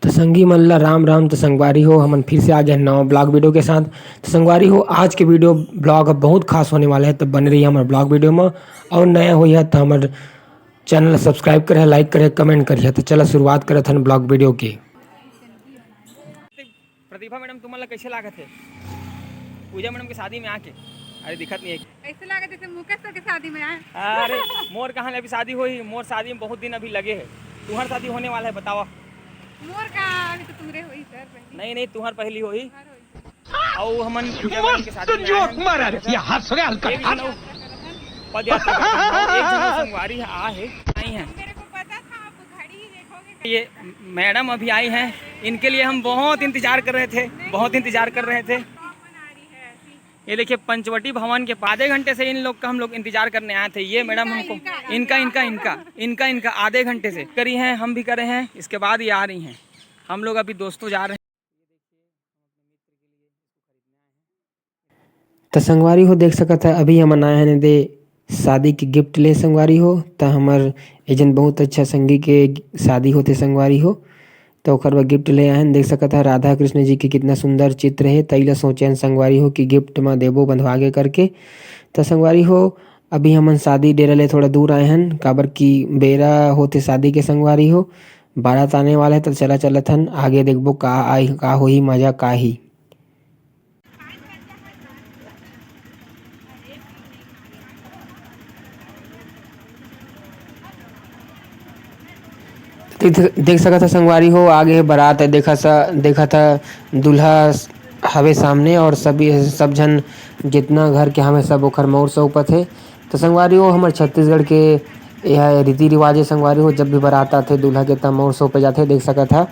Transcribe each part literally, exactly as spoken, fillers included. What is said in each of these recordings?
तो संगी मन ला राम राम। तो संगवारी हो, हमन फिर से आ गए नवा ब्लॉग वीडियो के साथ। तो संगवारी हो, आज के वीडियो ब्लॉग ह बहुत खास होने वाला है, तो बने रहिए हमर ब्लॉग वीडियो में। और नया होई है तो हमर चैनल सब्सक्राइब करे, लाइक करे, कमेंट करिए। तो चला शुरुआत करत हन ब्लॉग वीडियो के। प्रतिभा मैडम, तुमन ला कैसे लागत है पूजा मैडम के शादी में आके? अरे दिखत नहीं है। ऐसे लागत जैसे मुकेश सर के शादी में आए। अरे मोर कहाँ ले अभी शादी होही, मोर शादी में बहुत दिन अभी लगे है। तुम्हार शादी होने वाला है, बतावा। मोर का अभी तो तुम्हरे होई सर पहली। नहीं नहीं, तुम्हार पहली होही। तुम्हार होई। अउ हमन पूजा मैडम के शादी में आए हैं। मारा रे, ये हाथ से हल्का एक जन अउ पदयात्रा करत हन। अउ एक जन अउ संगवारी आ है, आई हैं। मेरे को पता था आप घड़ी ही देखोगे। ये मैडम अभी आई हैं, इनके लिए हम बहुत इंतजार कर रहे थे, बहुत इंतजार कर रहे थे। ये देखिए, पंचवटी भवन के आधे घंटे से इन लोग का हम लोग इंतजार करने आए थे। ये मैडम हमको, इनका इनका इनका इनका इनका आधे घंटे से करी हैं, हम भी करे हैं, इसके बाद ये आ रही हैं। हम लोग अभी दोस्तों जा रहे हैं। त संगवारी हो, देख सकत ह, अभी हमन आए हन दे शादी के गिफ्ट ले संगवारी हो। त हमर एजन बहुत अच्छा संगी के शादी होथे संगवारी हो, त ओकर बर गिफ्ट ले आए हन। देख सकत ह, राधा कृष्ण जी के कितना सुंदर चित्र हे। त इला सोचे हन संगवारी हो कि गिफ्ट म देबो बंधवा के करके। त संगवारी हो, अभी हमन शादी डेरा ले थोड़ा दूर आए हन, काबर कि बेरा होथे शादी के संगवारी हो, बारात आने वाला है। त चला चलत हन, आगे देखबो का आई, का होही, मजा का ही। देख, देख सकत ह संगवारी हो, आगे हे बारात, देखा सा, देखत ह दूल्हा हवे सामने और सभी, सब झन जितना घर के हवे सब ओखर मौर सौंपत हे। तो संगवारी हो, हमर छत्तीसगढ़ के यह रीति रिवाज हे संगवारी हो, जब भी बारात आथे दूल्हा के तब मौर सौंपे जाथे। देख सकत ह,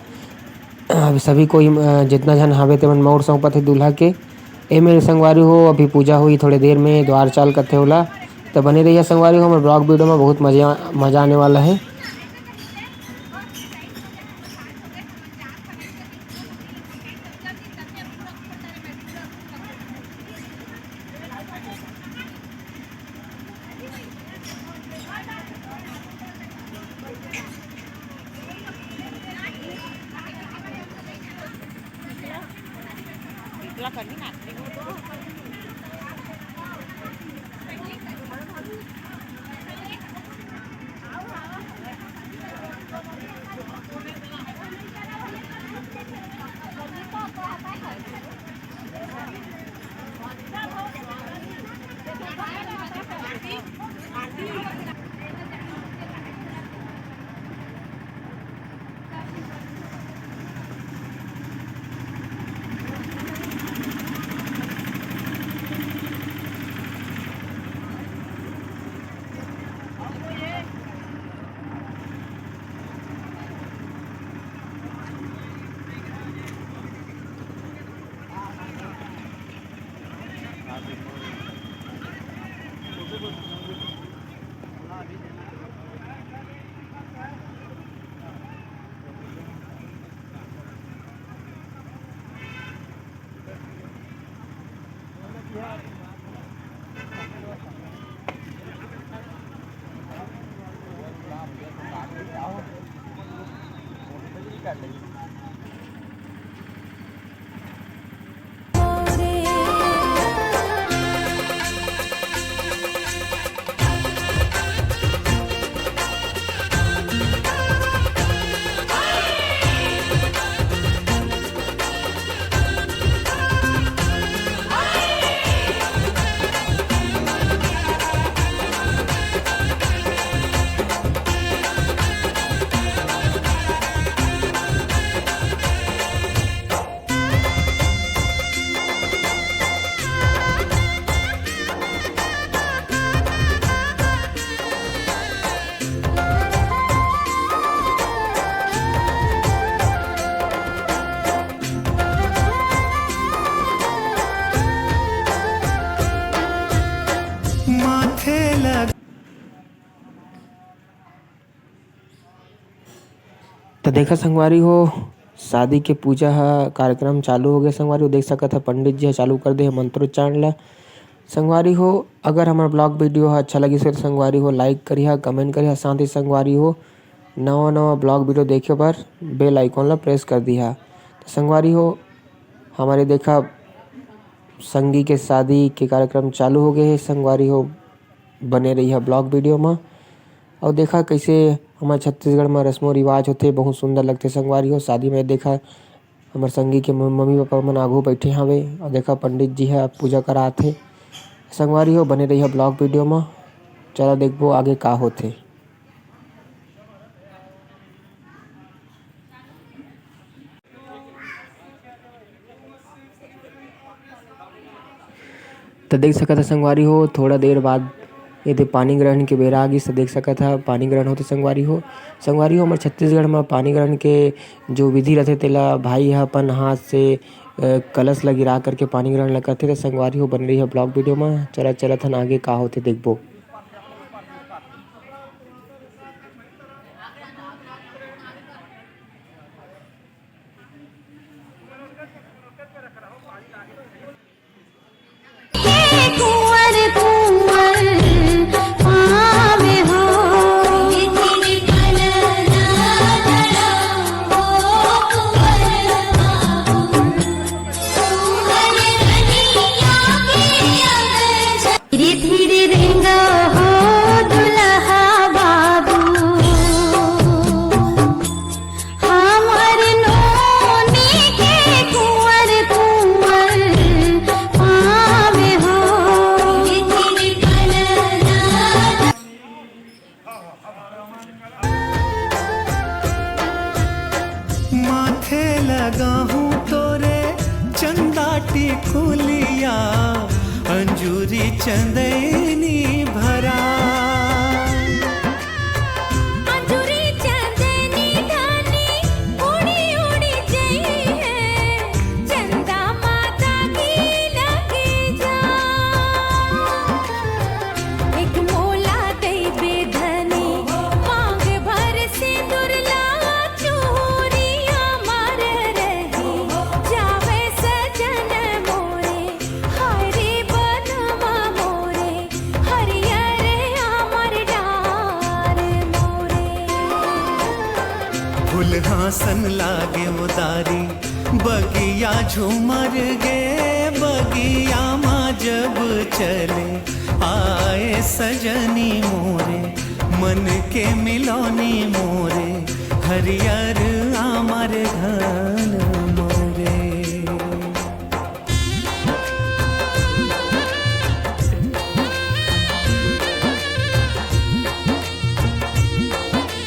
अभी सभी कोई, अ, जितना झन हवे तेमन मौर सौंपत हे दूल्हा के। ए मेरे संगवारी हो, अभी पूजा होही थोड़े देर में, द्वार चाल कथे ओला। त बने रहिया संगवारी हो, हमर ब्लॉग वीडियो में बहुत मजा, मजा आने वाला है। माथे लग त देखा संगवारी हो, शादी के पूजा ह, कार्यक्रम चालू हो गया संगवारी हो। देख सकत ह, पंडित जी ह चालू कर दे हे मंत्रोच्चारण ला। संगवारी हो, अगर हमर ब्लॉग वीडियो ह अच्छा लगिस हे, त संगवारी हो, लाइक करिहा, कमेंट करिहा, साथ ही संगवारी हो, नवा नवा ब्लॉग वीडियो देखे बर बेल आइकन ला प्रेस कर दिहा। तो संगवारी हो, हमर देखा संगी के शादी के कार्यक्रम चालू हो गए हे। संगवारी हो, बने रहिहा ब्लॉग वीडियो म। अउ देखा कैसे हमर छत्तीसगढ़ म रस्मों रिवाज होथे, बहुत सुंदर लगथे संगवारी हो। शादी में देखा हमर संगी के म-, मम्मी पापा मन आगू बैठे हवे अउ देखा पंडित जी ह पूजा करात हे। संगवारी हो, बने रहिहा ब्लॉग वीडियो म। चला देखबो आगे का होथे। तो देख सकत ह संगवारी हो, थोड़ा देर बाद ये दे पानी ग्रहण के बेरा आ गिस। तो देख सकत ह पानी ग्रहण होथे संगवारी हो। संगवारी हो, हमर छत्तीसगढ़ म पानी ग्रहण के जो विधि रथे तेला भाई ह अपन हाथ से, अ, कलश ल गिरा करके पानी ग्रहण ल करथे। तो संगवारी हो, बने रहिहा ब्लॉग वीडियो म। चलत चलत हन आगे का होथे देखबो। कुंवर कुंवर पावे हो। धीरे धीरे रेंगा हो दुल्हा बाबू, हमर नोनी के कुंवर कुंवर पावे हो। माथे लगाहूँ तोरे चंदा टिकुलिया, अंजुरी चंदैनी भरा। अंजुरी चंदैनी धानी उड़ी उड़ी जइहैं, चंदा माता की लगे जा। एक मोला देबे धनी, मांग भर सिंदूर ला चूरिया मार रही, जावे सजन मोरे, हरी बनवा मोरे, हरियर आमर डार मोरे। फुलहा सन लागे उदारी, बगिया झूमर गे, बगिया मा जब चले, आए सजनी मोरे, मन के मिलौनी मोरे, हरियर आमर घन